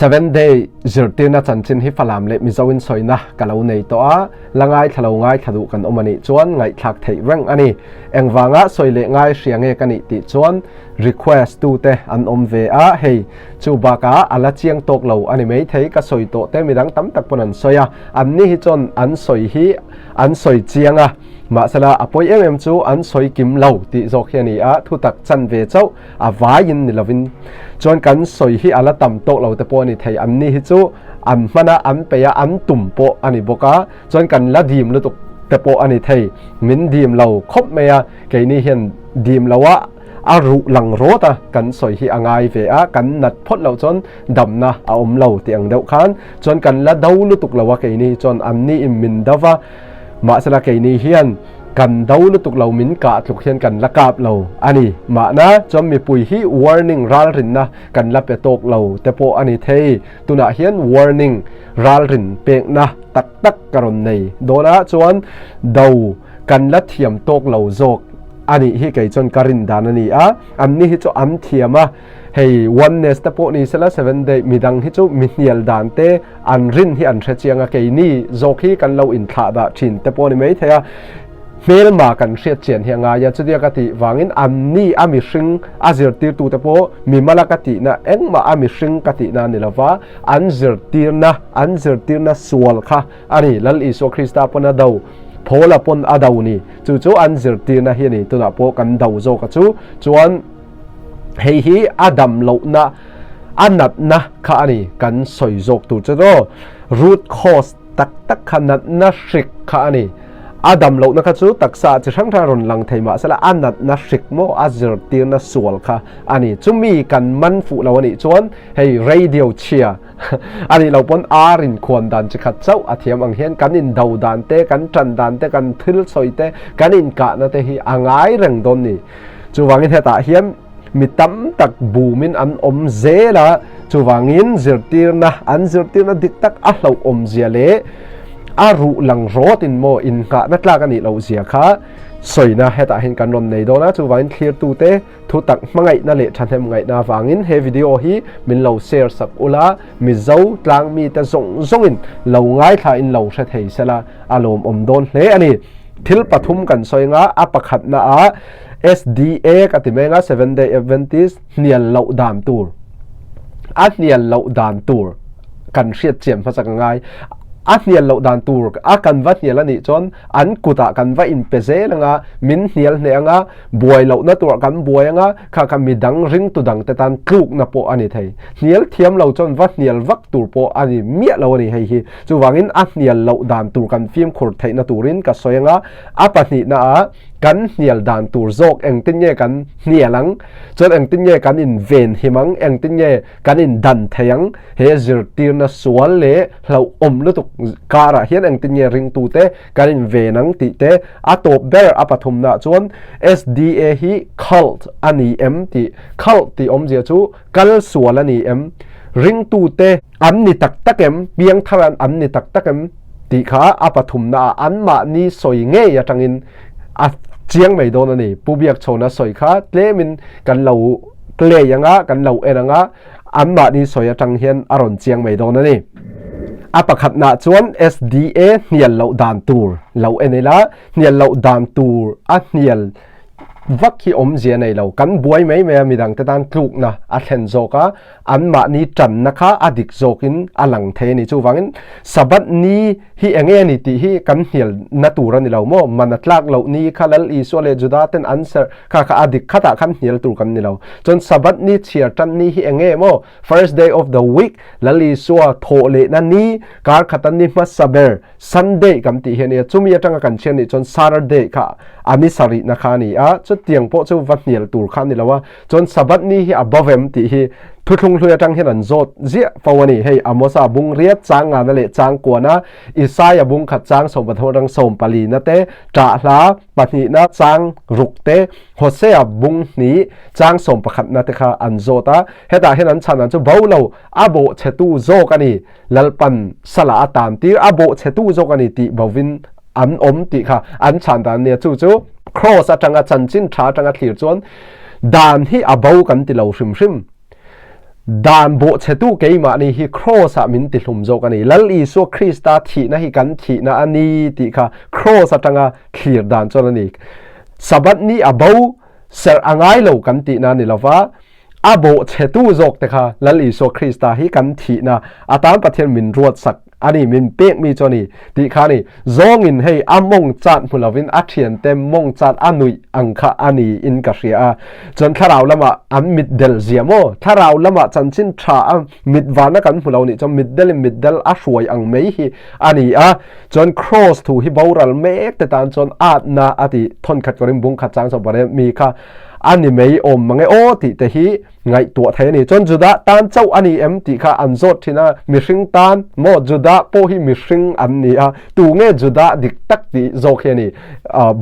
Seventh Day zirtirna chanchin hi Falam leh Mizo in sawina ka lo nei tawh a, la ngaithla lo ngaithla duh kan awm a nih chuan ngaihthlak theih reng a ni. Engvanga sawi leh ngai hria nge ka nih tih chuan request tu te an awm ve a, hei chu bakah a la chiang tawk lo a ni maithei ka sawi tawh te midang tam tak pawn an sawi a, an ni hi chuan an sawi hi an sawi chiang a, mahsela a pawi em em chu an sawi kim lo tih zawk hi a ni a, thutak chan ve chauh a vaiin ni lovin chuan kan sawi hi a la tam tawk lo te pawh a ni thei, an ni hi chu an hman a, an peih a, an tum pawh a ni bawk a, chuan kan la dim lutuk te pawh a ni thei, min dim lo khawp mai a, keini hian dim lo a a ruh lang rawt a kan sawi hi a ngai ve a, kan nat phawt loh chuan damna a awm lo tih ang deuh khan chuan kan la do lutuk lo a keini hi chuan an ni in min do va, mahsela keini hian kan do lutuk lo min kah tluk hian kan la kap lo a ni. Mahna chuan mipui hi warning ralrinna kan la pe tawk lo te pawh a ni thei. Tunah hian warning ralrin pekna tak tak ka rawn nei dawn a, chuan do kan la thiam tawk lo zawk a nih hi kei chuan ka rin dan a ni a. Anni hi chu an thiam a. Hei oneness te pawh ni sela seven day midang hi chu mi hnial dan te an rin hi an hre chiang a keini zawk hi kan lo inthlah dah thin te pawh ni mai thei a hmelma kan hriat chian hi a ngai a chutia ka tih vangin an ni a mihring a zirtirtu te pawh mimala ka tihna engmah a mihring ka tihna a ni lova an zirtirna an zirtirna sual kha a ni Lal Isua Krista pawn a do Paula pawn a do ni chu chu an zirtirna hi a ni tunah pawh kan do zawk a chu chuan Hei hi a dam lohna, a natna kha a ni kan sawi zawk tur chu aw. Root cause tak tak kha natna hrik kha a ni. A dam lohna kha chu taksa ah chi hrang hrang rawn lang thei mah sela a natna hrik maw a zirtirna sual kha a ni. Chumi kan man fuh lo a nih chuan hei radio chhia a nih loh pawn ar inkhuan dan chi khat chauh a thiam ang hian kan indo dan te, kan tan dan te, kan thil sawi te, kan inkahna te hi a ngai reng dawn ni. Chuvangin hetah hian mi tam tak bumin an awm zel a, chuvangin zirtirna, an zirtirna dik tak a hlauhawm zia leh a ruh lang rawtin maw innghahna tlak a nih loh zia kha sawina hetah hian kan rawn nei dawn a, chuvangin thlirtute thu tak hmangaihna leh thahnem ngaihna avangin he video hi min lo share sak ula, Mizo tlangmite zawng zawngin lo ngaithlain lo hre thei sela a lawmawm dawn hle a ni. Thil pathum kan sawi anga a pakhatna ah SDA ka ti mai anga Seventh Day Adventist hnial loh dan tur a hnial loh dan tur kan hriat chian hmasak a ngai. A hnial loh dan tur a kan va hnial a nih chuan an kutah kan va inpe zel anga min hnial hneh anga Buai lohna turah kan buai anga, kha kha midang ringtu dangte tan tlukna pawh a ni thei. Hnial thiam lo chuan va hnial vak tur pawh a ni miah lo a ni hei hi. Chuvangin a hnial loh dan tur kan fimkhur theihna turin ka sawi anga, a pahnihna ah kan hnial dan tur zawk engtin nge kan hnial ang, chuan engtin nge kan inven him ang, engtin nge kan indan thei ang, he zirtirna sual leh hlauhawm lutuk karah hian engtin nge ringtute Kan in ven ang tih te a tawp ber a pathumna chuan SDA hi cult a ni em tih, cult tih awmzia chu kal sual a ni em, ringtute an ni tak tak em, piangthar an an ni tak tak em tih kha a pathumna ah anmahni sawi ngei atangin a chiang mai dawn a ni. Pu Biakchhawna sawi kha tlemin kan lo play anga, kan lo en anga, Anmahni sawi atang hian a rawn chiang mai dawn a ni. A pakhatnah chuan SDA hnial loh dan tur lo en ila, hnial loh dan tur a hnial vak hi awmzia nei lo. Kan buai mai mai a, midangte tan tlukna a thlen zawk a, anmahni tanna kha a dik zawkin a lang thei a ni. Chuvangin Sabbath ni hi eng nge a ni tih hi kan hnialna tur a ni lo maw? Man a tlak loh ni kha Lal Isua leh Juda ten an serh kha kha a dik khatah khan hnial tur kan ni lo. Chuan Sabbath ni chhiar tan ni hi eng nge maw? First day of the week, Lal Isua thawh lehna ni, kar khata ni hmasa ber, Sunday kan tih hi a ni a. Chumi atanga kan chhiar nih chuan Saturday kha a ni sarihna kha a ni a, chutiang pawh chu va hnial tur kha a ni lo a. Chuan Sabbath ni hi a bavem tih hi thuthlung hlui atang hian an zawt ziah fo a ni. Hei Amosa bung riat chang ngana leh chang kuana, Isaia bung khat chang 13 atang 14 na te, Ṭah hla pahnihna chang ruk te, Hosea bung hnih chang 11 na te kha an zawt a. Hetah hian an chhan an chu bo lo, a bawhchhetu zawk a ni, Lalpan sala a tan tir, a bawhchhetu zawk a ni tih bovin an awm tih kha an chhan dan a nia. Chu chu Kraws atanga chanchin tha atanga thlir chuan dan hi a bo kan ti lo hrim hrim. Dan bawhchhetu keimahni hi Kraws-ah min tihlum zawk a ni. Lal Isua Krista thihna hi kan thihna a ni tih kha Kraws atanga thlir dan chuan a ni. Sabbath ni a bo serh a ngai lo kan tihna a ni lova, a bawhchhetu zawk te kha Lal Isua Krista hi kan thihna atan Pathian min ruatsak a ni, min pek mi chu a ni tih kha a ni. Zawngin hei a mawng chat hmu lovin a thiante mawng chat a nuih ang kha a ni in ka hria a. Chuan thlarau lamah an mitdel zia maw? Thlarau lamah chanchin tha a mit vana kan hmu lo nih chuan mitdelin mitdel a hruai ang mai hi a ni a. Chuan Kraws thu hi boral mek te tan chuan atna a ti thawnkhat kawrin bungkhat chang chauh pawh mi kha a ni mai awm mange aw tih te hi ngaihtuah thei a ni. Chuan Judah tan chauh a ni em tih kha an zawt thin a, mihring tan maw Judah pawh hi mihring an ni a, tu nge Judah dik tak tih zawk hi a ni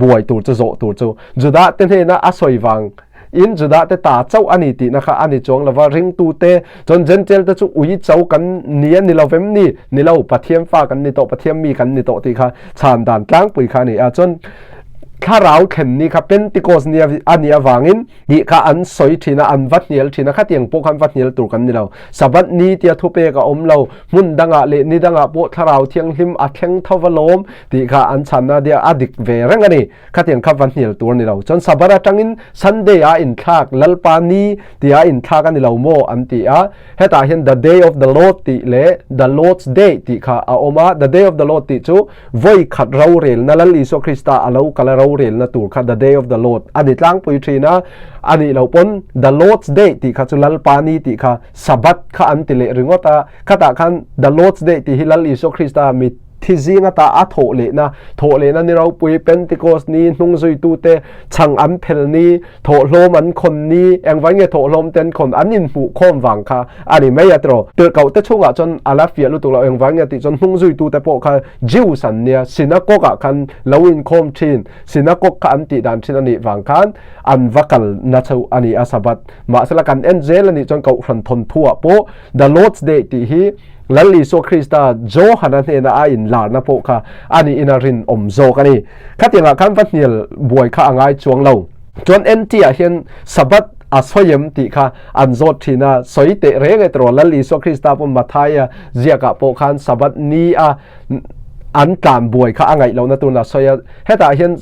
buai tur chu zawh tur chu. Judah te hnena a sawi vang in Judah te ta chauh a ni tihna kha a ni chuang lova, ringtu te chuan Gentile te chu ui cho kan ni a ni lo vem ni? Ni lo, Pathian fa kan ni tawh, Pathian mi kan ni tawh tih kha chhan dan tlangpui kha a ni a. Chuan thlarau thlen ni kha Pentecost ni a nih avangin Tih kha an sawi thin a, an va hnial thin a, khatiang pawh khan va hnial tur kan ni lo. Sabbath ni tia thupek a awm lo, hmun dangah leh ni dangah pawh thlarau thianghlim a thleng tho va lawm tih kha an chhanna dia a dik ve reng a ni. Khatiang kha va hnial tur a ni lo. Chuan Sabbath atangin Sunday a inthlak, Lalpa ni tia inthlak a ni lo maw an ti a. Hetah hian the day of the Lord tih leh the Lord's day tih kha a awm a. The day of the Lord tih chu Vawi khat rorelna Lal Isua Krista a lo kal a rorelna tur kha The Day of the Lord a ni tlangpui thin a, a nih loh pawn The Lord's Day tih kha chu Lalpa ni tih kha Sabbath kha an ti leh ringawt a, khatah khan The Lord's Day tih hi Lal Isua Krista mi thi zing ata a thawh lehna, thawh lehna ni ropui, Pentecost ni, hnungzuitute chhang an phel ni, Thawhlawm an khawn ni, engvai nge thawhlawm te an khawn, an inhmuh khawm vang kha a ni mai a tiraw. Tirhkoh te chhungah chuan a la fiah lutuk lo, engvai nge tih chuan hnung zuitu te pawh kha Jews an nia, synagogue ah khan lo inkhawm thin, synagogue kha an tih dan thin a nih vang khan an va kal na chauh a ni a Sabbath. Mahsela kan en zel a nih chuan Kohhran thawnthu ah pawh The Lord's Day tih hi Lal Isua Krista Johana hnena a inlarna pawh kha a niin a rinawm zawk a ni. Khatiangah khan va hnial buai kha a ngai chuang lo. Chuan NT ah hian Sabbath a sawi em tih kha an zawt thin a, sawi teh reng e tiraw Lal Isua Krista pawh Mathaia ziakah pawh khan Sabbath ni a an tlan buai kha a ngaih lohna tun a sawi a, hetah hian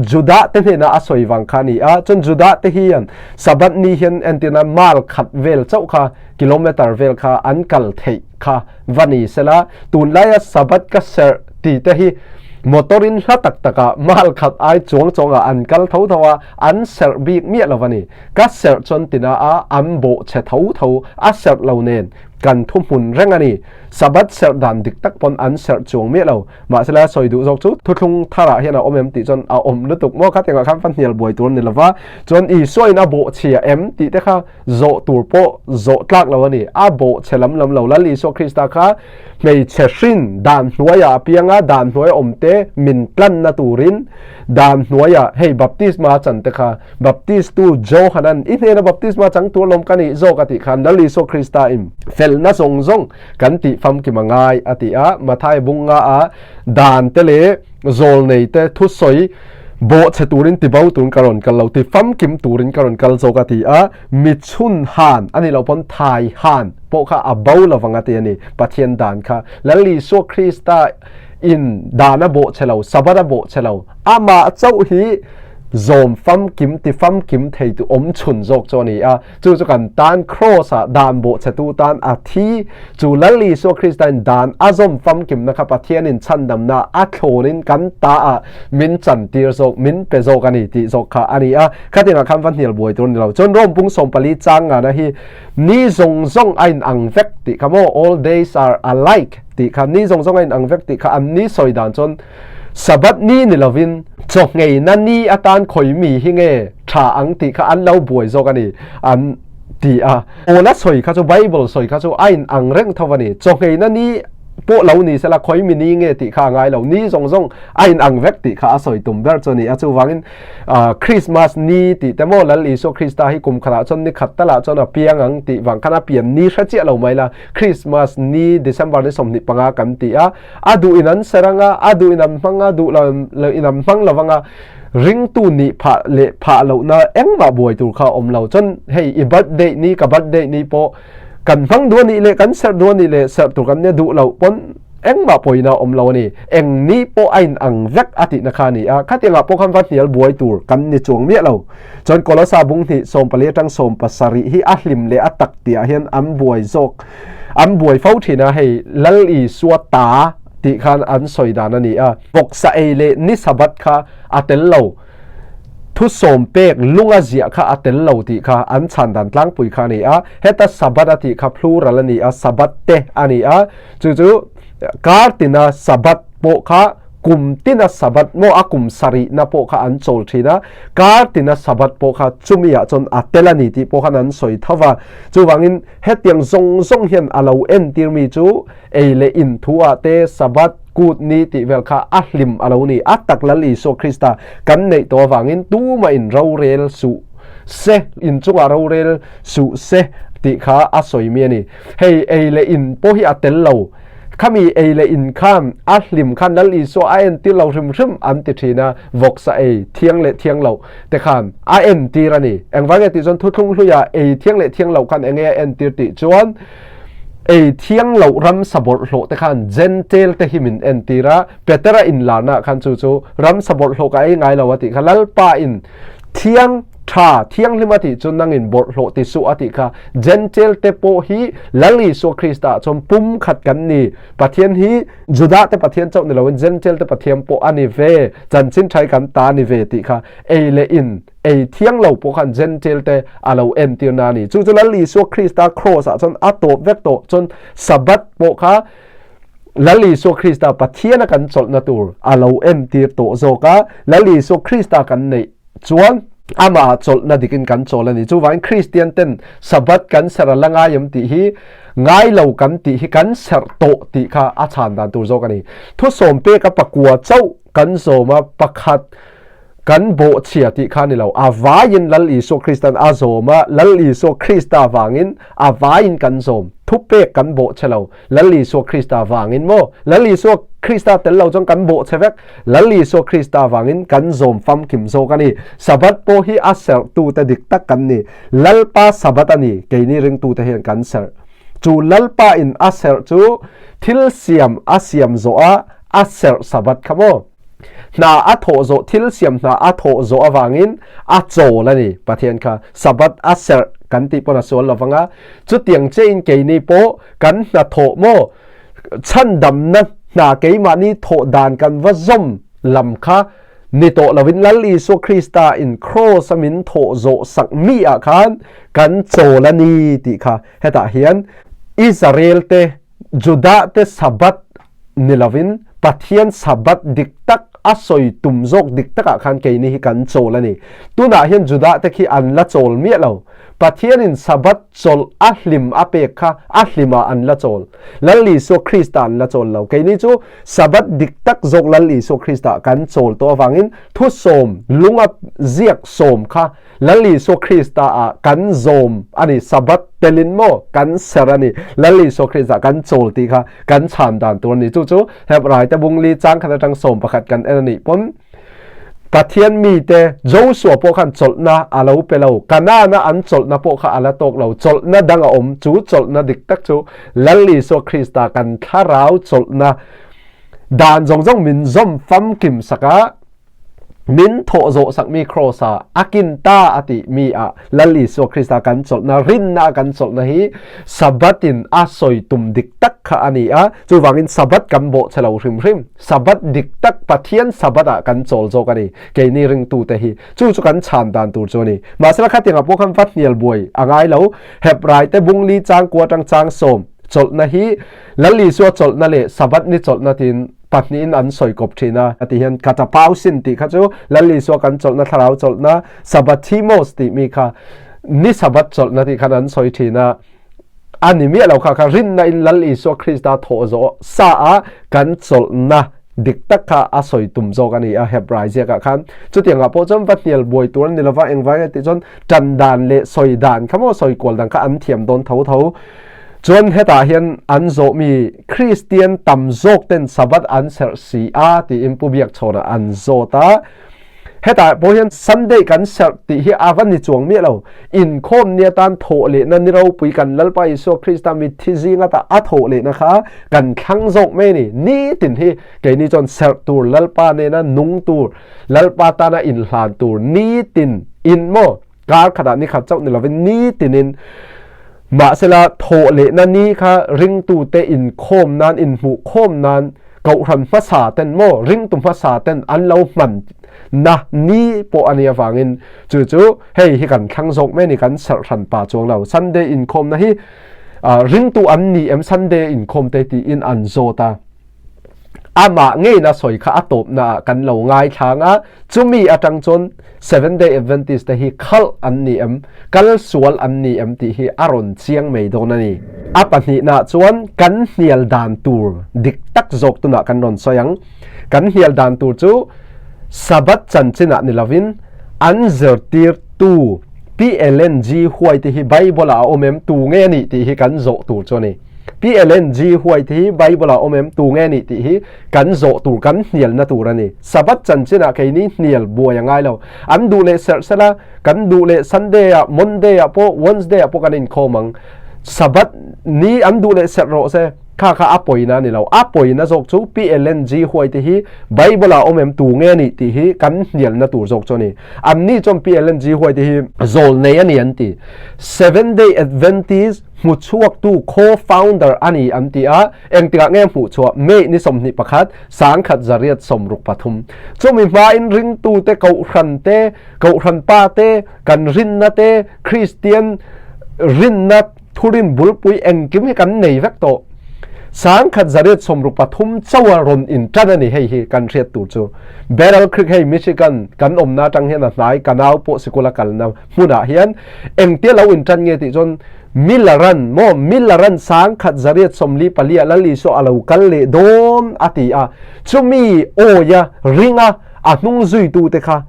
Judah te hnena a sawi vang kha a ni a, chuan Judah te hian Sabbath ni hian entirna mile khat vel chauh kha kilometer vel kha an kal theih kha va ni sela, tunlaia Sabbath ka serh ti te hi motor in hla tak takah mal khat ai chuang chuangah an kal tho tho a, an serh bik miah lo a ni. Ka serh chuan tina a an bawh chhe tho tho, a serh lo nen kan thuhmun reng a ni. Sabbath serh dan dik tak pawn an serh chuang miah lo. Mahsela sawi duh zawk chu thuthlung tharah hian a awm em tih chuan a awm lutuk maw khatiangah khan va hnial buai tur a ni lova, chuan Isua in a bawh chhia em tih te kha zawh tur pawh zawh tlak lo a ni. A bawh chhe lam lam lo. Lal Isua Krista kha hmeichhe hrin dan hnuaiah a piang a, dan hnuai awm te min tlanna turin dan hnuaiah hei baptisma chan te kha Baptist tu Johanan i hnena baptisma chang tur lawm ka nih zawk a tih khan Lal Isua Krista in felna zawng zawng kan tih famkim a ngai a ti a. Matthai bunga a dan te leh zawlnei te thusawi bawhchhe turin tibo turin ka rawn kal lo, ti famkim turin ka rawn kal zawk a ti a. Mi chhun han a nih loh pawn thai han pawh kha a bo lovang a ti a ni. Pathian dan kha Lal Isua Krista in dan a bawhchhe lo, Sabbath a bawhchhe lo, amah chauh hi zawm famkim ti famkim thei tu awm chhun zawk chu a ni a. Chu chu kan tan Kraws ah dan bawhchhe tu tan a thi. Chu Lal Isua Krista in dan a zawm famkimna kha Pathian in chhandamna a thlawn in kan ta ah min chantir zawk, min pe zawk a ni tih zawk kha a ni a. Khatiangah khan va hnial buai tur a ni lo. Chuan Rome pung 14 chang ngana hi ni zawng zawng a in ang vek tih kha maw, all days are alike tih kha, ni zawng zawng a in ang vek tih kha an ni sawi dan chuan Sabbath ni ni lovin chawngheina ni atan khawi mi hi nge tha ang tih kha an lo buai zawk a ni an ti a. Paula sawi kha chu Bible sawi kha chu a in ang reng tho a ni. Chawngheina ni pawh lo ni sela khawi mi ni nge tih kha a ngai lo. Ni zawng zawng a in ang vek tih kha a sawi tum ber chu a ni a. Chuvangin Christmas ni tih te maw Lal Isua Krista hi kum khatah chuan ni khat talah chuan a piang ang tih vang khan a pian ni hre chiah lo mai la. Christmas ni December ni 25 kan ti a. A duh in an ser anga, a duh in an hmang a, duh lo in an hmang lo anga. Ringtu nih phah leh phah lohna engmah buai tur kha a awm lo. Chuan hei i birthday ni ka birthday ni pawh kan hmang duh a nih leh kan serh duh a nih leh serh tur kan nia duh loh pawn engmah pawina a awm lo a ni. Eng ni pawh a inang vek a tihna kha a ni a, khatiangah pawh khan va hnial buai tur kan ni chuang miah lo. Chuan Kolosa bung hnih 14 atang 17 hi a hlim leh a tak tihah hian an buai zawk an buai fo thin a, hei Lal Isua ta tih khan an sawi dan a ni a. Vawksa ei leh ni Sabbath kha a tel lo, thu sawm pek lunga ziah kha a tel lo tih kha an chhan dan tlangpui kha a ni a. Heta Sabbath a tih kha plural a ni a, Sabbath te a ni a. Chu chu kar tina Sabbath pawh kha kum tina Sabbath maw a kum sarihna pawh kha an chawl thin a, kar tina Sabbath pawh kha chumiah chuan a tel a ni tih pawh khan an sawi tho va. Chuvangin hetiang zawng zawng hian a lo entir mi chu ei leh in thu ah te Sabbath kut ni tih vel kha a hlim a lo ni. A tak Lal Isua Krista kan neih tawh avangin tumah in rorel suh se, inchungah rorel suh se tih kha a sawi mi a ni. Hei ei leh in pawh hi a tel lo. Khami ei leh in khan a hlim khan Lal Isua a entir lo hrim hrim an ti thin a, vawksa ei thiang leh thiang loh te khan a entir a ni. Engvang nge tih chuan thuthlung hluia ei thiang leh thiang loh khan enge a entir tih chuan ei thiang loh ramsa bawlhhlawh te khan Gentail te hi min entir a, Petera inlarnaah khan chu chu ramsa bawlhhlawh ka ei ngai lo a tih kha Lalpa in thiang tha thianghlim a tih chu nangin bawlhhlawh ti suh a tih kha Gentail te pawh hi Lal Isua Krista ah chuan pumkhat kan ni. Pathian hi Judah te Pathian chauh ni loin Gentail te Pathian pawh a ni ve, chanchin thai kan ta a ni ve tih kha ei leh in ei thiang lo pawh khan Gentail te a lo entir na a ni. Chu chu Lal Isua Krista Kraws ah chuan a tawp vek tawh chuan Sabbath pawh kha Lal Isua Krista Pathiana kan chawlhna tur a lo entir tawh zawk a, Lal Isua Krista kan neih chuan amah chawlhna dikin kan chawl a ni. Chuvangin Kristian ten Sabbath kan serh a la ngai em tih hi ngai lo kan tih hi kan serh tawh tih kha a chhan dan tur zawk a ni. Thusawm peka pakua chauh kan zawm a, pakhat kan bawhchhia tih kha a ni lo. A vaiin Lal Isua Kristan a zawm a, Lal Isua Krista vangin a vaiin kan zawm. Thupek kan bawhchhe lo. Lal Isua Krista vangin maw? Lal Isua Krista tel lo chuan kan bawhchhe vek. Lal Isua Krista vangin kan zawm famkim zawk a ni. Sabbath pawh hi a serhtute dik tak kan ni. Lalpa Sabbath a ni, keini ringtute hian kan serh. Chu Lalpa in a serh chu thil siam a siam zawh a, a serh Sabbath kha maw? Hna a thawh zawh, thil siam hna a thawh zawh avangin a chawl a ni. Pathian kha Sabbath a serh kan tih pawn a sual lovang a. Chutiang chiahin keini pawh kan hna thawh maw chhandamna hna keimahni thawh dan kan va zawm lam kha ni tawh lovin Lal Isua Krista in Kraws a min thawh zawh sak mi ah khan kan chawl a ni tih kha hetah hian Israel te Judah te Sabbath ni lovin Pathian Sabbath dik tak a sawi tum zawk dik takah khan keini hi kan chawl a ni. Tunah hian Judah te khi an la chawl miah lo. Pathianin Sabbath chawlh a hlim a pek kha a hlimah an la chawl. Lal Isua Krista an la chawl lo. Keini chu Sabbath dik tak zawk Lal Isua Krista kan chawl tawh avangin thusawm lunga ziak sawm kha Lal Isua Krista ah kan zawm a ni, Sabbath telin maw kan ser a ni, Lal Isua Krista kan chawl tih kha kan chhan dan tur a ni. Chu chu Hebraite bungli chang khat atang 11 kan en a nih pawn Pathian mite Joshua pawh khan chawlhna a lo pe lo, Kanaan-a an chawlhna pawh kha a la tawk lo, chawlhna dang a awm, chu chawlhna dik tak chu Lal Isua Krista kan thlarau chawlhna dan zawng zawng min zawm famkim sak a, Min thawh zawh sakmi Kraws ah a kin ta a ti mi ah Lal Isua Krista kan chawlhna, rinna a kan chawlhna hi Sabbath in a sawi tum dik tak kha a ni a. Chuvangin Sabbath kan bawhchhe lo hrim hrim. Sabbath dik tak Pathian Sabbath ah kan chawl zawk a ni. Keini ringtute hi chu chu kan chhan dan tur chu a ni. Mahsela khatiangah pawh khan va hnial buai a ngai lo. Hebraite bungli changkua atang chang sawm chawlhna hi Lal Isua chawlhna leh Sabbath ni chawlhna tiin pahnihin an sawi kawp thin a. A ti hian katapausin tih kha chu Lal Isua kan chawlhna thlarau chawlhna Sabbathimos tih mi kha ni Sabbath chawlhna tih khan an sawi thin a. A ni miah lo kha kha rinna in Lal Isua Krista thawh zawh sa a kan chawlhna dik tak kha a sawi tum zawk a ni a Hebrai ziakah khan. Chutiangah pawh chuan va hnial buai tur an ni lova engvang nge tih chuan tan dan leh sawi dan kha maw sawi kual dan kha an thiam dawn tho tho. Chuan hetah hian an zawhmi Kristian tam zawk ten Sabbath an serh si a tiin Pu Biakchhawnah an zawt a. Hetah pawh hian Sunday kan serh tih hi a va ni chuang miah lo. Inkhawm ni atan thawh lehna ni ropui kan Lalpa Isua Krista mitthi zing ata a thawh lehna kha kan thlang zawk mai a ni. Nitin hi keini chuan serh tur Lalpa nena nung tur, Lalpa tana inhlan tur nitin in maw? Kar khatah ni khat chauh ni lovin nitinin mahsela thawh lehna ni kha ringtute inkhawm nan inhmuh khawm nan kohhran hmasa ten maw ringtu hmasa ten an lo hman na ni pawh a nih avangin chu chu hei hi kan thlang zawk mai a ni kan serh hran pa chuang lo Sunday inkhawmna hi ringtu an ni em Sunday inkhawm te tiin an zawt a. Amah ngeina sawi kha a tawpna ah kan lo ngaithlang a, chumi atang chuan Seventh Day Adventist te hi khalh an ni em, kal sual an ni em tih hi a rawn chiang mai dawn a ni. A pahnihna chuan kan hnial dan tur dik tak zawk tunah kan rawn sawi ang. Kan hnial dan tur chu Sabbath chanchinah ni lovin an zirtirtu Pi Ellen G. White hi Bible ah a awm em, tu nge a nih tih hi kan zawh tur chu a ni. Pi Ellen G. White hi Bible ah awm em tu nge nih tih hi kan zawh tur kan hnialna tur a ni. Sabbath chanchinah keini hnial buai a ngai lo. An duh leh serh sela, kan duh leh Sunday ah, Monday ah pawh, Wednesday ah pawh kan inkhawm ang. Sabbath ni an duh leh serh rawh se. Kha kha a pawina a ni lo. A pawina zawk chu Pi Ellen G. White hi Bible ah awm em tu nge nih tih hi kan hnialna tur zawk chu a ni. Anni chuan Pi Ellen G. White hi zawlnei a ni an ti. Seventh Day Adventist Hmuchhuaktu co-founder a ni an ti a, engtikah nge hmuhchhuah? May ni 21, 1963. Chumi hmain ringtute kohhran te, kohhran pa te, kan rinna te, Kristian rinna thurin bulpui engkim hi kan nei vek tawh. 1963 chauha rawn intan a ni hei hi kan hriat tur chu. Battle Creek hei Michigan kan awmna atang hian a hnai ka nau pawh sikul a kalna hmunah hian engtia lo intan nge tih chuan Milaran maw Milaran 1944 ah Lal Isua a lo kal leh dawn a ti a, chumi awia ringa a hnung zuitute kha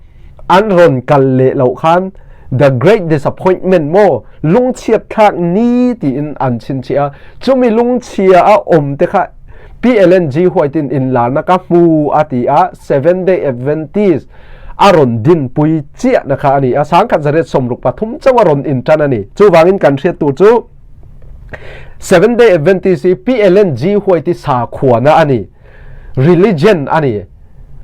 an rawn kal leh loh khan The Great Disappointment maw lungchhiat thlak ni tiin an chhinchhiah a, chumi lungchhia a awm te kha Pi Ellen G. White in inlarna ka hmu a ti a, Seventh Day Adventist a rawn dinpui chiahna kha a ni a, 1963 chauh a rawn intan a ni. Chuvangin kan hriat tur chu Seventh Day Adventist hi Pi Ellen G. White i sakhuana a ni, religion a ni.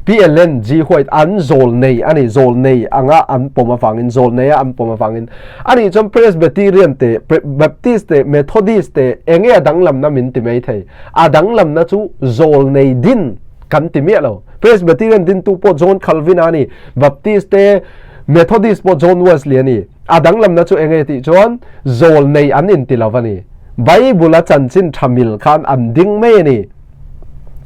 Pi Ellen G. White an zawlnei a ni, zawlnei anga an pawm avangin, zawlneia an pawm avangin. A nih chuan Presbyterian te, Baptist te, Methodist te enge a danglamna min ti mai thei. A danglamna chu zawlnei din kan ti miah lo. Presbyterian dintu pawh John Calvin a ni, Baptist te, Methodist pawh John Wesley a ni. A danglamna chu enge tih chuan zawlnei an inti lo a ni. Bible a chanchin tha mil khan an ding mai a ni.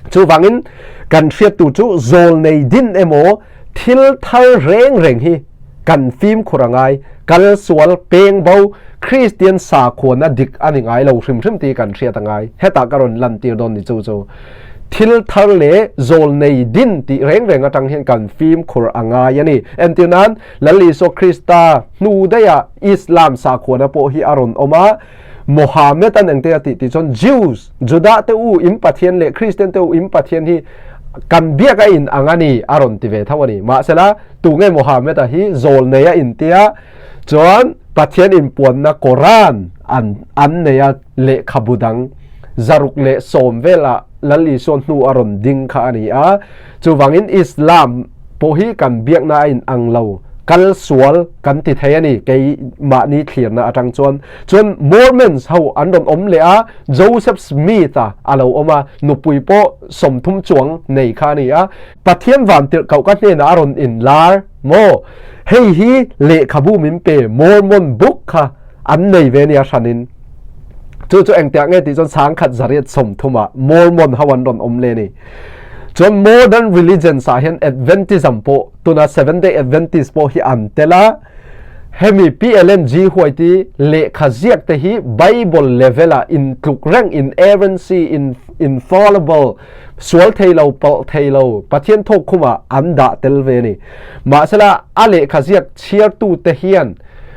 Chuvangin kan hriat tur chu zawlnei din emaw thil thar reng reng hi kan fimkhur a ngai, kal sual, peng bo, Kristian sakhuana dik a ni ngai lo hrim hrim tih kan hriat a ngai. Hetah ka rawn lantir dawn ni chu chu. Thil thar leh zawlnei din tih reng reng atang hian kan fimkhur a ngai a ni. Entir nan, Lal Isua Krista hnu daihah Islam sakhuana pawh hi a rawn awm a, Mohammed an engte a tih tih chuan Jews, Judah te u in Pathian leh Christian te u in Pathian hi kan biak a in ang a ni a rawn ti ve tho a ni. Mahsela tunge Mohammed a hi zawlnei a in tia chuan Pathian inpuanna Koran an an nei a lehkhabu dang 610 velah Lal Isua hnu a rawn ding kha a ni a. Chuvangin Islam pawh hi kan biakna a in ang lo, kal sual kan ti thei a ni kei mahni thlirna atang chuan. Chuan Mormons ho an rawn awm leh a, Joseph Smith a a lo awm a, nupui pawh 30 chuang nei kha a ni a. Pathian vantirhkoh ka hnenah a rawn inlar maw? Hei hi lehkhabu min pe Mormon book kha an nei ve nia hranin. Chu chu engtiah nge tih chuan 1930 ah Mormon ho an rawn awm leh a ni. Chuan modern religions ah hian Adventism pawh tuna Seventh Day Adventist pawh hi an tel a, hemi Pi Ellen G. White i lehkha ziak te hi Bible level ah intluk reng, inerrancy, infallible, sual thei lo, palh thei lo, Pathian thawk khumah an dah tel ve a ni. Mahsela a lehkha ziak chhiartute hian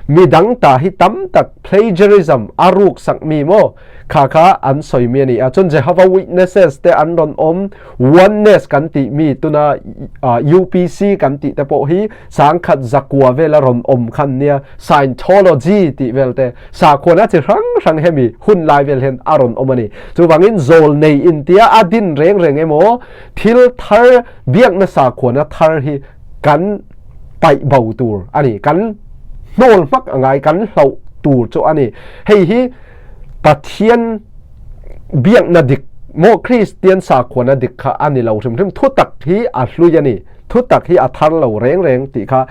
midang ta hi tam tak plagiarism a ruk sak mi maw? Kha kha an sawi mi a ni a. Chuan Jehovah Witnesses te an rawn awm, Oneness kan tih mi tuna UPC kan tih te pawh hi sangkhat zakua vela rawn awm kha an nia. Scientology tih vel te sakhuana chi hrang hrang hemi hun lai vel hian a rawn awm a ni. Chuvangin zawlnei intia a din reng reng emaw thil thar biakna sakhuana thar hi kan paih bo tur a ni. Kan hnawl hmak a ngai, kan hlauh tur chu a ni. Hei hi Pathian biakna dik maw Kristian sakhuana dik kha a ni lo hrim hrim. Thutak hi a hlui a ni. Thutak hi a thar lo reng reng tih kha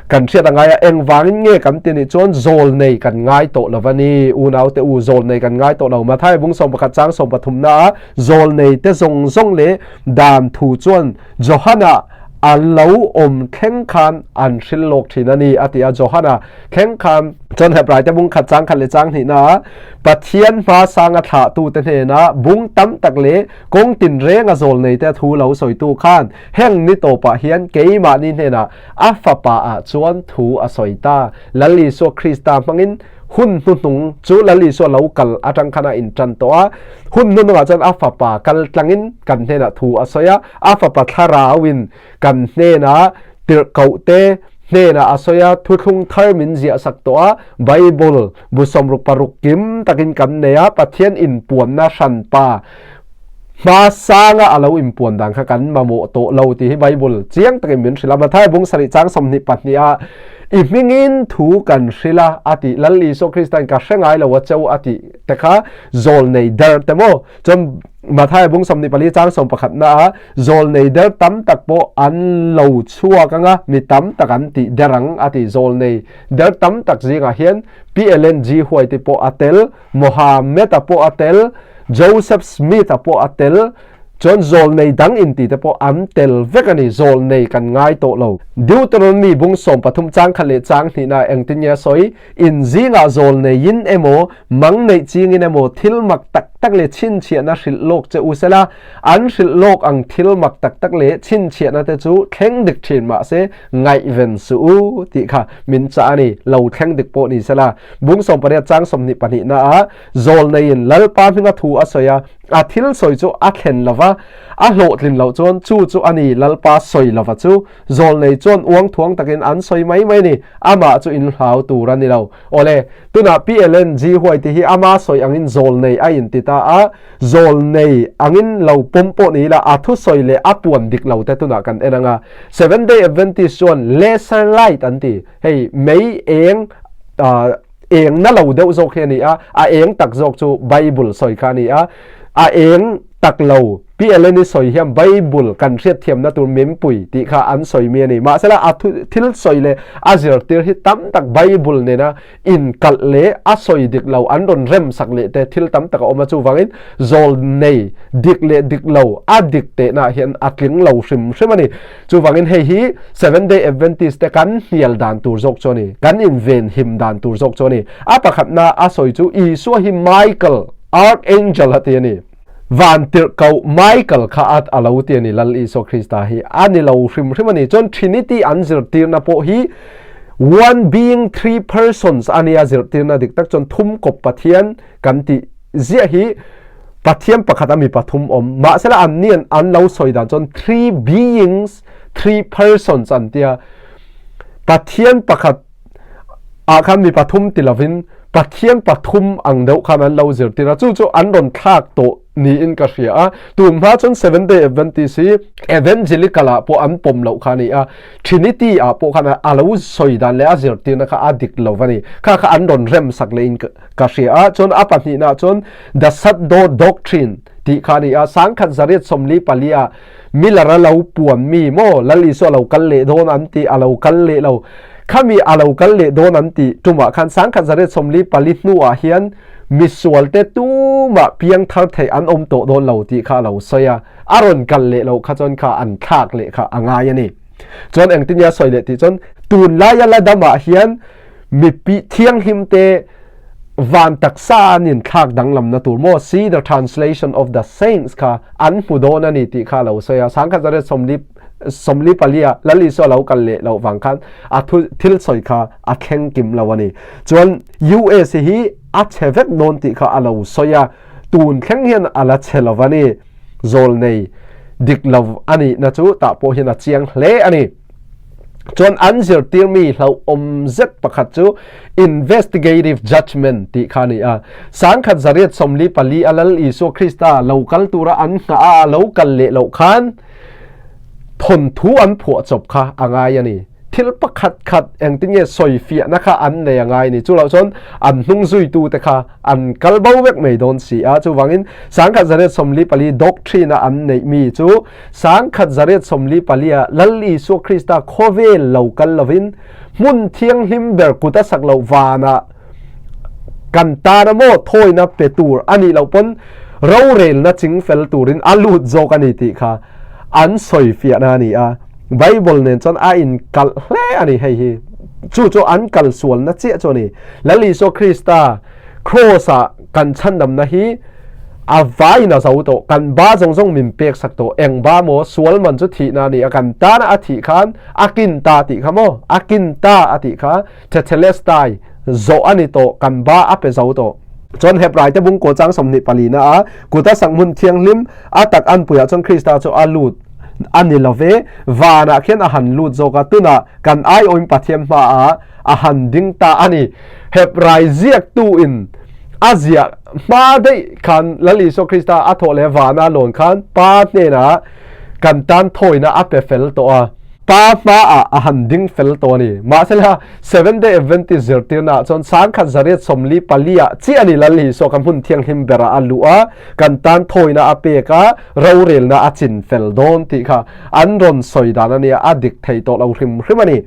kan hriat a ngai a. Engvangin nge kan ti nih chuan zawlnei kan ngai tawh lo va ni. Unaute u, zawlnei kan ngai tawh lo. Matthai bung 11 chang 13 na ah zawlnei te zawng zawng leh dan thu chuan Johana a lo awm thleng khan an hril lawk thin a ni a ti a. Johana thleng khan chuan Hebraite bung khat chang khat leh chang hnihna ah Pathian hma sanga thlahtute hnenah bung tam tak leh kawng tinreng a zawlnei te thu lo sawitu khan heng ni tawpah hian keimahni hnenah a fapa ah chuan thu a sawi ta. Lal Isua Krista hmangin hun hnuhnung chu Lal Isua lo kal atang khan a intan tawh a, hun hnuhnungah chuan a fapa kal tlangin kan hnenah thu a sawi a, a fapa thlarauin kan hnenah tirhkohte hnenah a sawi a, thuthlung thar min ziah sak tawh a, Bible bu 66 kim takin kan nei a, Pathian inpuanna hranpa hmasanga a lo inpuan dan kha kan mamawh tawh lo tih hi Bible chiang takin min hrilh a. Matthai bung sarih chang 22 ah i hmingin thu kan hrilh a a tih Lal Isua Kristan ka hre ngai lo a cheu a tih te kha zawlnei der te maw chuan Matthai bung 24 chang 11 na ah zawlnei der tam tak pawh an lo chhuak anga mi tam tak an tih der ang a ti zawlnei der tam tak zingah hian PLNG huai te pawh a tel Mohammed-a pawh a tel, Joseph Smith-a pawh a tel, chuan zawlnei dang inti te pawh an tel vek a ni, zawlnei kan ngai tawh lo. Deuteronomy bung 13 chang khat leh chang hnihna engtin nge a sawi? In zingah zawlneiin emaw, mang neih chingin emaw thil mak tak tak leh chhinchhiahna hrilh lawk che u sela, an hrilh lawk ang thil mak tak tak leh chhinchhiahna te chu thleng dik thin mahse ngaihven suh u tih kha min chah a ni, lo thleng dik pawh ni sela. Bung 18 chang 22 na ah zawlneiin Lalpa hminga thu a sawi a, a thil sawi chu a thlen lova, a hlawhtlin loh chuan chu chu a ni Lalpa sawi lova chu. Zawlnei chuan uang thuang takin an sawi mai mai ni, amah chu in hlau tur a ni lo. Awle, tunah PLNG huai te hi ama sawi angin zawlnei a inti ta a, zawlnei angin lo pawm pawh ni ila a thusawi leh a puan dik lo te tunah kan en ang a. Seventh Day Adventist chuan lesser light an ti. Hei mei eng eng na lo deuh zawk hi a ni a, a eng tak zawk chu Bible sawi kha a ni a, a eng tak lo PLN i sawi hian Bible kan hriatthiamna tur mimpui tih kha an sawi mi a ni. Mahsela a thil sawi leh a zirtir hi tam tak Bible nena inkalh leh a sawi dik lo an rawn rem sak leh te thil tam tak a awm a, chuvangin zawl nei dik leh dik lo a dik tehna hian a tling lo hrim hrim a ni. Chuvangin hei hi Seventh Day Adventist te kan hnial dan tur zawk chu a ni, kan inven him dan tur zawk chu a ni. A pakhatna a sawi chu Isua hi Michael, Archangel a ti a ni. Van tirhkoh Michael kha a a lo ti a ni, Lal Isua Krista hi a ni lo hrim hrim a ni. Chuan Trinity an zirtirna pawh hi one being three persons a nia zirtirna dik tak chuan thum kawp Pathian kan tih ziah hi Pathian pakhat a mi pathum awm. Mahsela an ni an lo sawi dan chuan three beings, three persons an tia. Pathian pakhat ah khan mi pathum ti lovin Pathian pathum ang deuh khan an lo zirtir a, chu chu an rawn thlak tawh niin ka hria a. Tun hma chuan Seventh Day Adventist hi Evangelical ah pawh an pawm loh kha a ni a, Trinity ah pawh khan a lo sawi dan leh a zirtirna kha a dik lo a ni. Kha kha an rawn rem sak leh in ka hria a. Chuan a pahnihna chuan The Shut Door Doctrine tih kha a ni a, 1944 ah Miller a lo puan mi maw Lal Isua a lo kal leh dawn an tih a lo kal leh lo. Khami a lo kal leh dawn an tih tumah khan 1944 hnuah hian misualte tumah piang thar theih an awm tawh dawn lo tih kha a lo sawi a, a rawn kal leh loh kha chuan kha an thlak leh kha a ngai a ni. Chuan engtin nge a sawi leh tih chuan tunlaia la damah hian mipi thianghlim te van taksa an inthlak danglamna tur maw see the translation of the saints kha an hmu dawn a ni tih kha a lo sawi a, 1944 ah Lal Isua lo kal leh loh vang khan a thu thil sawi kha a thleng kim lo a ni. Chuan US hi. a chhe vek dawn tih kha a lo sawi a, tun thleng hian a la chhe lo a ni. Zawlnei dik lo a nihna chu tah pawh hian a chiang hle a ni. Chuan an zirtir mi hlauhawm zet pakhat chu investigative judgement tih kha a ni a. 1944 a Lal Isua Krista lo kal tura an nghah a, a lo kal leh loh khan thawnthu an phuah chawp kha a ngai a ni. Thil pakhat khat engtin nge sawifiahna kha an nei a ngai a ni. Chu loh chuan an hnung zuitute kha an kal bo vek mai dawn si a. Chuvangin 1944 doctrine a an neih mi chu 1944 ah Lal Isua Krista khawvel lo kal lovin hmun thianghlim ber kut a sak loh vanah kan tana maw thawina pe tur a nih loh pawn rorelna chingfel turin a lut zawk a ni tih kha an sawifiahna a ni a. Bible nen chuan a inkalh hle a ni hei hi. Chu chu an kal sualna chiah chu a ni. Lal Isua Krista Kraws-ah kan chhandamna hi a vaiin a zo tawh. Kan ba zawng zawng min pek sak tawh. Eng ba maw? Sual man chu thihna a ni a. Kan tana a thih khan a kin ta tih kha maw? A kin ta a tih kha Tetelestai zawh a ni tawh. Kan ba a pe zo tawh. Chuan Hebraite bungkaw chang 24 na a kuta sak hmun thianghlim a tak anpuiah chuan Krista chu a lut a ni lo ve. Vanah khian a han lut zawk a, tunah kan aiawin Pathian hmaah a han ding ta a ni. Hebrai ziaktuin a ziah hma daih khan Lal Isua Krista a thawh leh vana lawn khan Pa hnenah kan tan thawina a pe fel tawh a. Pa hmaah a han ding fel tawh a ni. Mahsela, Seventh Day Adventist zirtirnaah chuan 1944 ah chiah a ni Lal Isua kha hmun thianghlim berah a luh a, kan tan thawina a pek a, rorelna a chin fel dawn tih kha an rawn sawi dan a nia, a dik thei tawh lo hrim hrim a ni.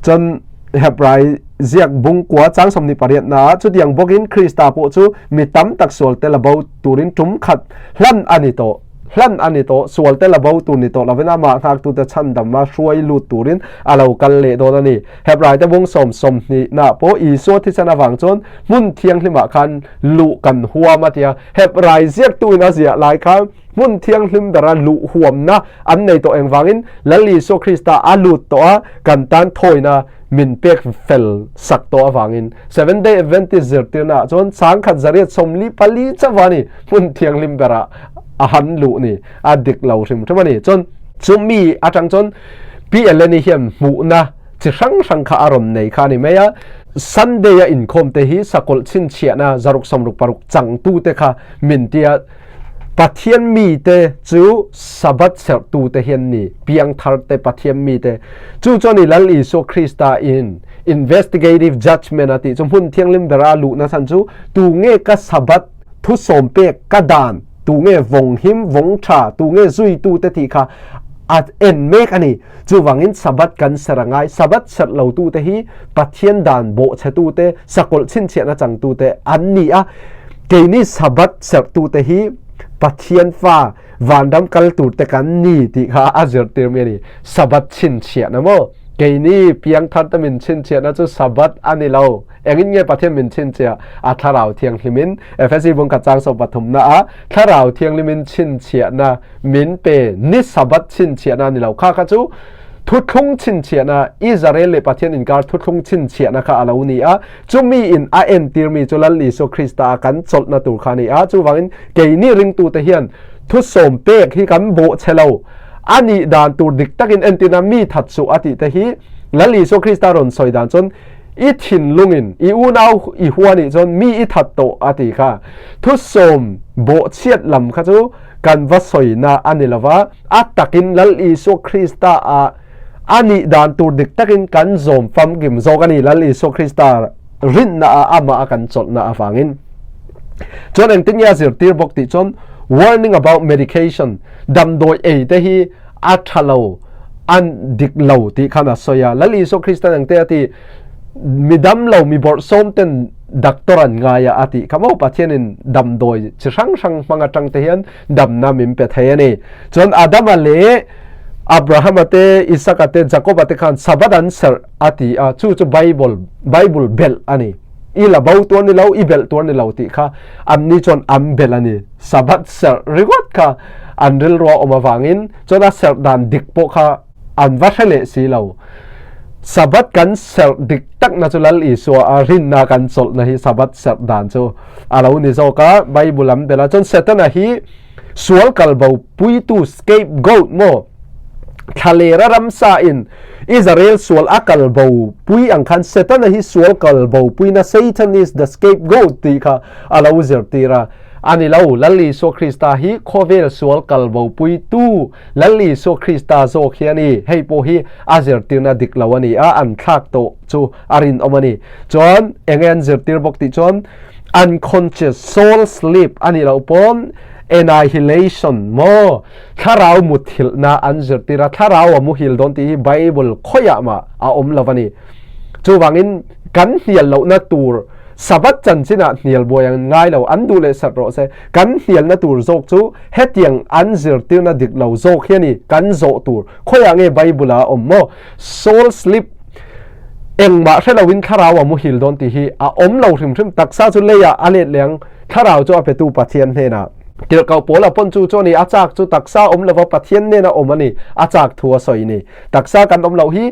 Chuan Hebrai ziak bungkua chang 28 naah chutiang bawkin Krista pawh chu mi tam tak sualte la bo turin tum khat hlan a ni tawh. Hlan a ni tawh, sualte la bo tur ni tawh lovin amah nghaktute chhandamna hruai lut turin a lo kal leh dawn a ni. Hebraite bung sawm sawmhnihnaah pawh Isua thisen avang chuan hmun thianghlimah khan luh kan huam a ti a. Hebrai ziaktuin a ziah lai khan hmun thianghlim bera luh huamna an nei tawh engvangin Lal Isua Krista a lut tawh a, kan tan thawina min pek fel sak tawh avangin Seventh Day Adventist zirtirnaah chuan 1984 chauh a ni hmun thianghlim berah a han luh ni a dik lo hrim hrim a ni. Chuan chumi atang chuan Pi Eleni hian hmuhna chi hrang hrang kha a rawn nei kha a ni mai a. Sunday a inkhawm te hi sakawlh chhinchhiahna zaruk sawmruk paruk changtute kha min tia Pathian mite chu Sabbath serhtute hi an ni, piangtharte Pathian mite. Chu chuan i Lal Isua Krista in investigative judgement a tih chu hmun thianghlim bera a luhna chhan chu tu nge ka Sabbath thu sawm pek ka dan, tu nge vawng him, vawng tha, tu nge zuitute tih kha a en mek a ni. Chuvangin Sabbath kan serh a ngai. Sabbath serh lotute hi Pathian dan bawhchhetute, sakawlh chhinchhiahna changtute an ni a. Keini Sabbath serhtute hi Pathian fa vanram kal turte kan ni tih kha a zirtir mi a ni. Sabbath chhinchhiahna maw? Keini piangtharte min chhinchhiahna chu Sabbath a ni lo. Engin nge Pathian min chhinchhiah? A Thlarau Thianghlimin. Efesi bungkhat chang sawm pathumna ah Thlarau Thianghlimin chhinchhiahna min pe ni Sabbath chhinchhiahna a ni lo. Kha kha chu thuthlung chhinchhiahna, Israel leh Pathian inkar thuthlung chhinchhiahna kha a lo ni a. Chumi in a entir mi chu Lal Isua Krista a kan chawlhna tur kha a ni a. Chuvangin keini ringtute hian thusawm pek hi kan bawhchhe lo. A nih dan tur dik takin entirna mi that suh a tih te hi Lal Isua Krista rawn sawi dan chuan i thinlungin i unau i hua nih chuan mi i that tawh a ti kha. Thusawm bawhchhiat lam kha chu kan va sawina a ni lova, a takin Lal Isua Krista ah a nih dan tur dik takin kan zawm famkim zawk a ni, Lal Isua Krista rinna ah amah a kan chawlhna avangin. Chuan engtin nge a zirtir bawk tih chuan warning about medication, damdawi ei te hi a tha lo, an dik lo tih khan a sawi a. Lal Isua Krista engte a ti, mi dam lo, mi bawrhsawm ten Doctor an ngai a a tih kha maw Pathianin damdawi chi hrang hrang hmang atang te hian damna min pe thei a ni. Chuan Adama leh Abrahama te, Isaka te, Jakoba te khan Sabbath an serh a ti a, chu chu Bible, Bible belh a ni. I la bo tur ni lo, i belh tur ni lo tih kha anni chuan an belh a ni. Sabbath serh ringawt kha an rilrua awm avangin chuan a serh dan dik pawh kha an va hre leh si lo. Sabbath kan serh dik takna chu Lal Isua a rinna kan chawlhna hi Sabbath serh dan chu a lo ni zawk a, Bible an bel a. Chuan Setana hi sual kalbo puitu, scapegoat, maw? Thlalera ramsa in Israel sual a kalbo pui ang khan Setana hi sual kalbo puina, Satan is the scapegoat, tih kha a lo zirtir a. A ni lo, Lal Isua Krista hi khawvel sual kalbo puitu Lal Isua Krista zawk hi a ni. Hei pawh hi a zirtirna dik lo a ni a, an thlak tawh chu a rinawm a ni. Chuan enge an zirtir bawk tih chuan unconscious soul sleep a nih loh pawn annihilation maw thlarau muthilhna an zirtir a, thlarau a muhil dawn tih hi Bible khawiah mah a awm lo a ni. Chuvangin kan hnial lohna tur Sabbath chanchinah hnial buai an ngai lo, an duh leh sat rawh se. Kan hnialna tur zawk chu hetiang an zirtirna dik lo zawk hi a ni, kan zawh tur. Khawiah nge Bible-ah a awm maw? Soul sleep, engmah hre loin thlarau a muhil dawn tih hi a awm lo hrim hrim. Taksa chu leiah a let leh ang, thlarau chu a petu Pathian hnenah. Tirhkoh Paula pawn chu chu a ni, a chak chu taksa awm lova Pathian hnena awm a ni, a chak thu a sawi ni. Taksa kan awm loh hi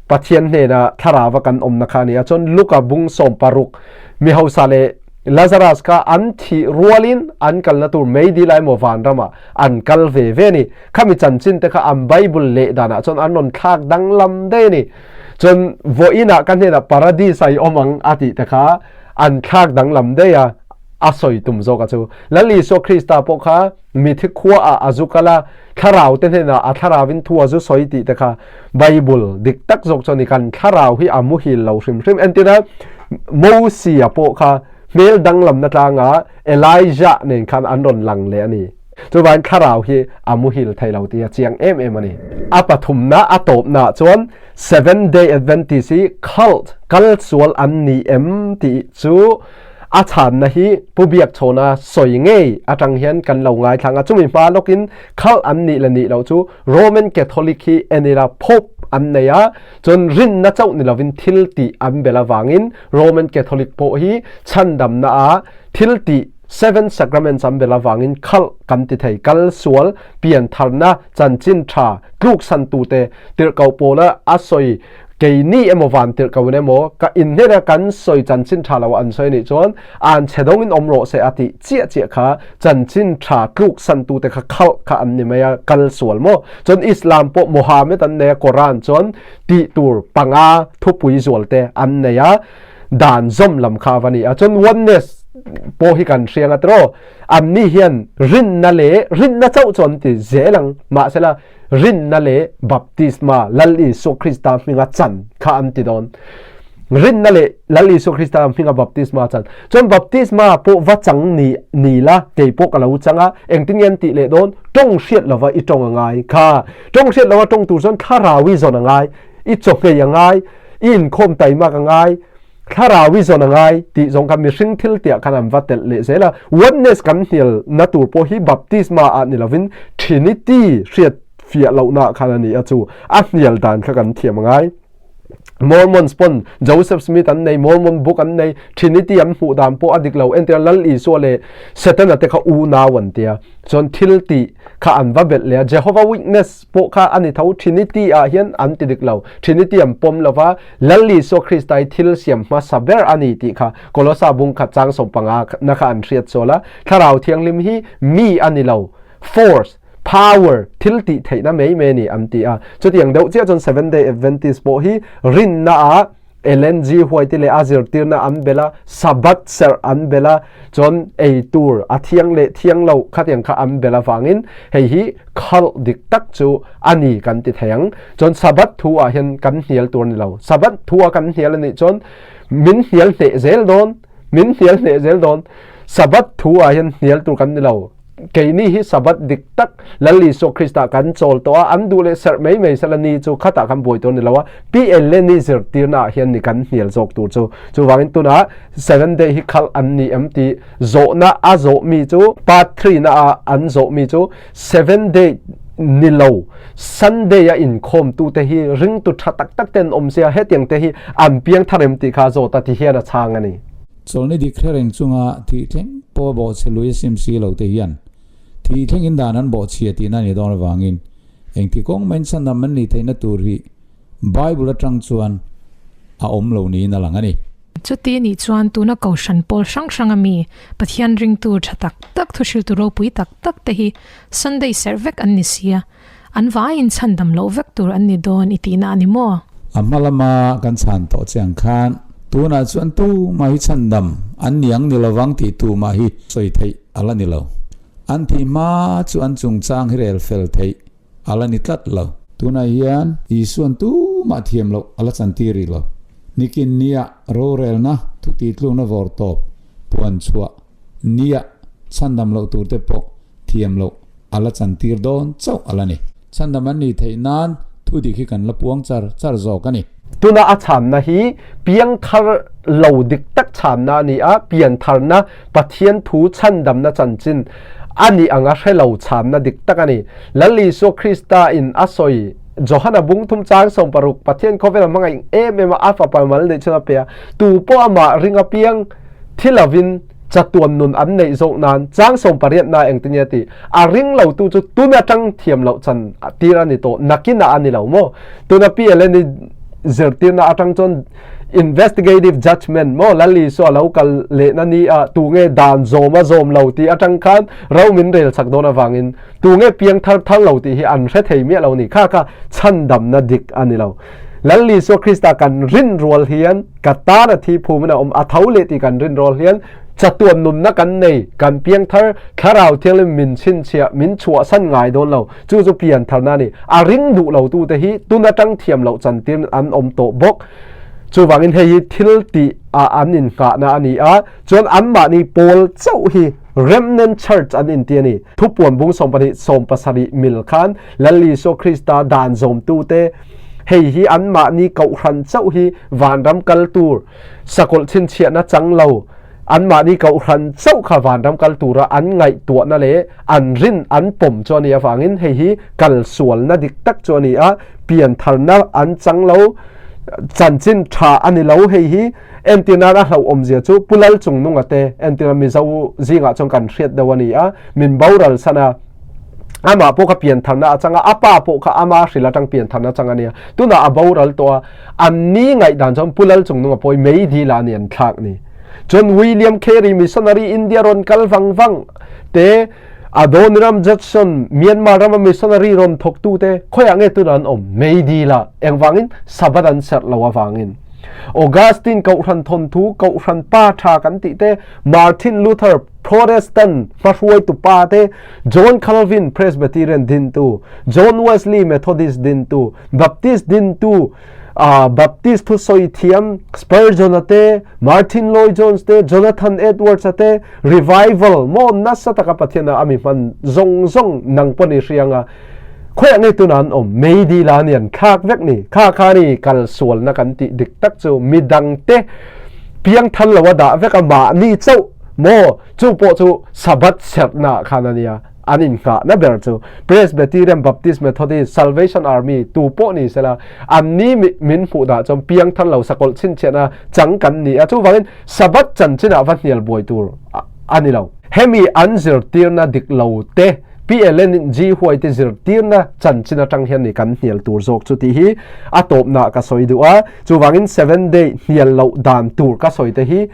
Pathian hnena thlarauva kan awmna kha a ni a, chuan Luka bung 16 mi hausa leh Lazarus kha an thih rualin an kalna tur meidil a emaw vanramah an kal ve ve a ni. Khami chanchin te kha an Bible leh danah chuan an rawn thlak danglam daih a ni. Chuan vawiinah ka hnenah paradis a i awm ang a tih te kha an thlak danglam daih a, a sawi tum zawk a chu. Lal Isua Krista pawh kha mithi khuaah a zu kal a, thlarau te hnenah a thlarauvin thu a zu sawi tih te kha Bible dik tak zawk chuan kan thlarau hi a muhil lo hrim hrim. Entirna Mosia pawh kha hmel danglamna tlanga Elijah nen khan an rawn lang leh a ni. Chuvangin thlarau hi a muhil thei lo tih a chiang em em a ni. A pathumna a tawpnaah chuan Seventh Day Adventist hi cult, kal sual an ni em tih chu A chhanna hi Pu Biakchhawna sawi ngei atang hian kan lo ngaithlang a, chumi hma lawkin khalh an nih leh nih loh chu Roman Catholic hi en ila Pope an nei a, chuan rinna chauh ni lovin thil tih an bel avangin Roman Catholic pawh hi chhandamna a thil tih Seven Sacraments an bel avangin khalh kan ti thei, kal sual, piantharna, chanchin tha, tluksan tute tirhkoh pawla a sawi Keini emaw van tirh ko in emaw ka in hnena kan sawi chanchin tha lo an sawi anih chuan an chhe dawngin awm rawh se a tih chiah chiah kha chanchin tha tluk san tu te kha khalh kha an ni mai a, kal sual maw? Chuan Islam pawh Mohammed an nei a, Quran chuan tih tur panga thupui zual te an nei a, dan zawm lam kha a va ni a. Chuan oneness pawh hi kan hria nga tiraw? Anni hian rinna leh rinna chauh chu an ti zel ang, mahsela Rinna leh baptisma Lal Isua Krista hminga chan kha an ti dawn. Rinna leh Lal Isua Krista hminga baptisma chan. Chuan baptisma pawh va chang ni ni la, kei pawh ka lo chang a, engtin nge an tih leh dawn? Tawng hriat lova i tawng a ngai kha. Tawng hriat lova tawng tur chuan thlarau i zawn a ngai, i chawhngei a ngai, i inkhawm taimak a ngai, Thlarau i zawn a ngai tih zawng kha mihring thil tiah khan an va telh leh zel a. Oneness kan hnial na tur pawh hi baptisma ah ni lovin Trinity hriat fiah lohna ah khan a ni a, chu a hnial dan kha kan thiam a ngai. Mormons pawn Joseph Smith an nei, Mormon book an nei, Trinity an hmuh dan pawh a dik lo. Entir Lal Isua leh Setana te kha unau an tia, chuan thil tih kha an va belh leh a. Jehovah Witness pawh kha a ni tho, Trinity ah hian an ti dik lo, Trinity an pawm lo va, Lal Isua Krista hi thil siam hmasa ber a ni tih kha Kolosa bung khat chang 15 na kha an hriat sual a, Thlarau Thianghlim hi mi a ni lo, force, power, thil tih theihna mai mai a ni an ti a. Chutiang deuh chiah chuan Seventh Day Adventist pawh hi rinna ah Ellen G. White leh a zirtirna an bel a, Sabbath serh an bel a, chuan ei tur a thiang leh thiang lo khatiang kha an bel avangin hei hi khalh dik tak chu a ni kan ti thei ang. Chuan Sabbath thu ah hian kan hnial tur a ni lo. Sabbath thu a kan hnial a nih chuan min hnial hneh zel dawn, min hnial hneh zel dawn. Sabbath thu ah hian hnial tur kan ni lo. Keini hi Sabbath dik tak Lal Isua Krista kan chawl tawh a, an duh leh serh mai mai sela ni chu khatah kan buai tur a ni lo a, PL leh ni zirtirna ah hian ni kan hnial zawk tur chu. Chuvangin tunah Seventh Day hi khalh an ni em tih zawhna a zawh mi chu part 3 na ah an zawh mi chu Seventh Day ni lo Sunday a inkhawm tu te hi ringtu tha tak tak ten awm sia hetiang te hi an piang thar em tih kha a zawt a ti hian a chhang a ni. Chawlhni dik hre reng chunga thih thleng pawh bawhchhe lui a sim si lo te hian thih thlengin dan an bawhchhia tihna a nih dawn avangin engti kawng main chhandam an nih theihna tur hi Bible atang chuan a awm lo niin a lang a ni. Chuti nih chuan tuna Kohhran pawl hrang hranga mi, Pathian ringtu tha tak tak, thuhriltu ropui tak tak te hi Sunday serh vek an ni sia, an vaiin chhandam loh vek tur an ni dawn i tihna a ni maw? A hma lama kan chhan tawh che ang khan tunah chuan tumah hi chhandam an ni ang ni lovang tih tumah hi sawi theih a la ni lo. An thih hma chu an chungchang hi rel fel theih a la ni tlat lo. Tunah hian Isuan tumah thiam loh a la chantir rih lo. Nikin nia rorelna thutihtlukna vawr tawp puan chhuah nia chhandam loh tur te pawh thiam loh a la chantir dawn chauh a la ni. Chhandam an nih theih nan thu dik hi kan la puang char char zawk a ni. Tuna a chhanna hi piangthar lo dik tak chhanna a ni a, piantharna Pathian thu chhandamna chanchin a nih anga hre lo chhanna dik tak a ni. Lal Isua Krista in a sawi Johana bung thum chang 16 Pathian khawvel a hmangaih em em a, a fapa mal neih chhun a pe a, tu pawh amah ring apiang thi lovin chatuan nun an neih zawk nan chang 18 na engtin nge tih a ring lo tu chu tun atang thiam loh chan tir a ni tawh nakinah a ni lo maw tuna PLN i zirtirna atang chuan investigative judgment maw Lal Isua lo kal lehna ni a tu nge dan zawm a zawm lo tih atang khan ro min rel chak dawn avangin tu nge piang thar thar lo tih hi an hre thei miah lo ni kha kha chhandamna dik a ni lo Lal Isua Krista kan rin rual hian ka tan a thi phum in a awm a tho leh tih kan rin rual hian chatuan nunna kan nei kan piang thar thlarau thianghlim min chhinchhiah min chhuahsan ngai dawn lo chu chu pian tharna a ni a ring duh lo tu te hi tun atang thiam loh chantir an awm tawh bawk chuvangin hei hi thil tih a an innghahna a ni a chuan anmahni pawl chauh hi Remnant Church an inti a ni thupuan bung 12 17 mil khan Lal Isua Krista dan zawmtu te hei hi anmahni kohhran chauh hi vanram kal tur sakawlh chhinchhiahna chang lo anmahni kohhran chauh kha vanram kal tura an ngaihtuahna leh an rin an pawm chu a nih avangin hei hi kal sualna dik tak chu a ni a, piantharna an chang lo, chanchin tha a ni lo hei hi entirnan a hlauhawmzia chu Pu Lalchungnunga te entirna Mizo zingah chuan kan hriat deuh a ni a, min boral san a, amah pawh kha piantharna a chang a, a pa pawh kha ama hrilh atang piantharna chang a nia, tunah a boral tawh a, an ni ngaihdan chuan Pu Lalchungnunga pawh hi meidil ah a ni an thlak ni. Chuan William Carey missionary India rawn kal vang vang te, Adoniram Judson Myanmar rama missionary rawn thawktu te khawiah nge tunah an awm? Meidil ah. Engvangin? Sabbath an serh lo avangin. Augustine Kohhran thawnthu, Kohhran pa tha kan tih te, Martin Luther Protestant hmahruaitu pa te, John Calvin Presbyterian dintu, John Wesley Methodist dintu, Baptist dintu, Baptist thusawi thiam Spurgeon a te, Martin Lloyd Jones te, Jonathan Edwards a te, revival maw nasa taka Pathian a ami hman zawng zawng nang pawh ni hriang a khawiah nge tuna an awm meidil a ni an thlak vek ni kha kha ni kal sualna kan tih dik tak chu midang te piang thal lo a dah vek a mahni chauh maw chu pawh chu Sabbath serhna khan a nia an innghahna ber chu Presbyterian, Baptist, Methodist, Salvation Army tu pawh ni sela an ni min hmuh dah chuan piangthar lo sakawlh chhinchhiahna chang kan ni a, chuvangin Sabbath chanchinah va hnial buai tur a ni lo. Hemi an zirtirna dik lo te PLNG huai te zirtirna chanchin atang hian ni kan hnial tur zawk chu tih hi a tawpna ka sawi duh a, chuvangin Seventh Day hnial loh dan tur ka sawi te hi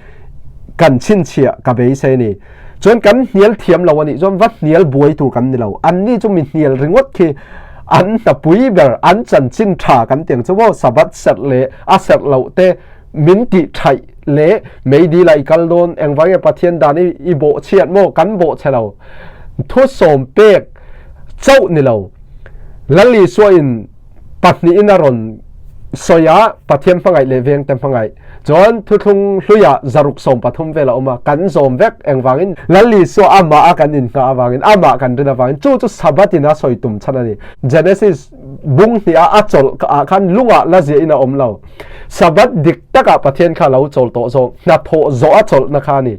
kan chhinchhiah ka beisei a ni. Chuan kan hnial thiam lo a nih chuan va hnial buai tur kan ni lo. Anni chu mi hnial ringawt khi an hnapui ber, an chanchin tha kan tiang chu maw Sabbath serh leh a serh loh te min tih thaih leh meidil ah i kal dawn, engvang nge Pathian dan i i bawh chhiat maw kan bawh chhe lo. Thusawm pek chauh ni lo. Lal Isua in pahnihin a rawn sawi a, Pathian hmangaih leh vengte hmangaih. Chuan thuthlung hluiah zaruk 13 vel a awm a, kan zawm vek engvangin Lal Isua amah a kan innghah avangin, amah kan rin avangin chu chu Sabbath in a sawi tum chhan a ni. Genesis bung hnih a a chawlh ah khan lungah la ziah in a awm lo. Sabbath dik takah Pathian kha a lo chawl tawh zawk, hnathawh zawh a chawlhna kha a ni.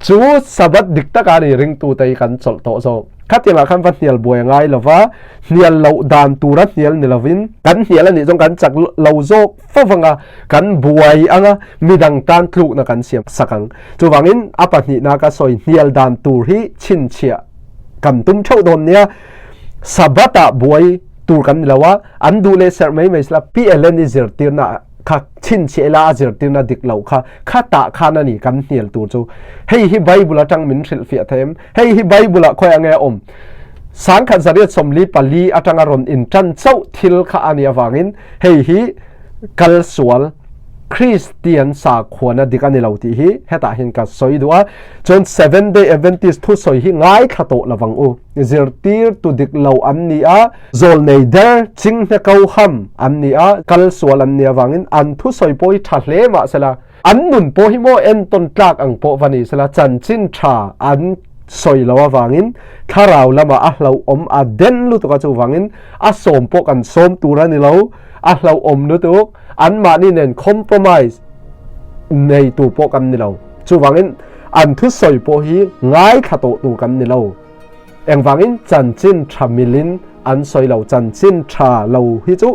Chu Sabbath dik takah a ni ringtute hi kan chawlh tawh zawk. Khatiangah khan va hnial buai a ngai lova, hnial loh dan tura hnial ni lovin, kan hnial a nih zawng kan chak lo zawk fo vanga kan buai anga midang tan tlukna kan siam sak ang. Chuvangin a pahnihna ka sawi hnial dan tur hi chhinchhiah kan tum theuh dawn nia. Sabbath-ah buai. tur kan ni lo a, an duh leh serh mai mai sela Pi Ellen i zirtirna kha chhinchhiah ila a zirtirna dik loh kha kha tah khan a ni kan hnial tur chu. Hei hi Bible atang min hrilhfiah thei em? Hei hi Bible ah khawiah nge a awm? Sangkhat zariat 44 atanga rawn intan chauh thil kha a nih avangin hei hi kal sual Kristian sakhuana dik a ni lo tih hi hetah hian ka sawi duh a. Chuan Seventh Day Adventist thusawi hi ngaithla tawh lovang u. Zirtirtu dik lo an ni a, zawlnei der chinghne ko ham an ni a, kal sual an nih avangin an thusawi pawh hi tha hle mah sela, an nun pawh hi maw entawn tlak ang pawh va ni sela, chanchin tha an sawi lo avangin thlarau lamah a hlauhawm a den lutuk a, chuvangin a sawm pawh kan sawm tur a ni lo, a hlauhawm lutuk, anmahni nen compromise nei tur pawh kan ni lo. Chuvangin an thusawi pawh hi ngaithla tawh tur kan ni lo. Engvangin chanchin tha milin an sawi lo, chanchin tha lo hi chu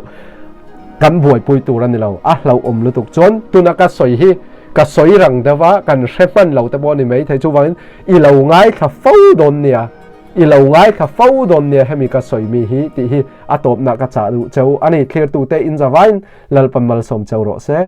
kan buaipui tur a ni lo, a hlauhawm lutuk. Chuan tuna ka sawi hi ka sawi rang deuh a, kan hre hman lo te pawh a ni mai thei. Chuvangin i lo ngaithla fo dawn nia, i lo ngaithla fo dawn nia hemi ka sawi mi hi tih hi a tawpna ka chah duh cheu a ni. Thlirtute inzavain Lalpan malsawm cheu rawh se.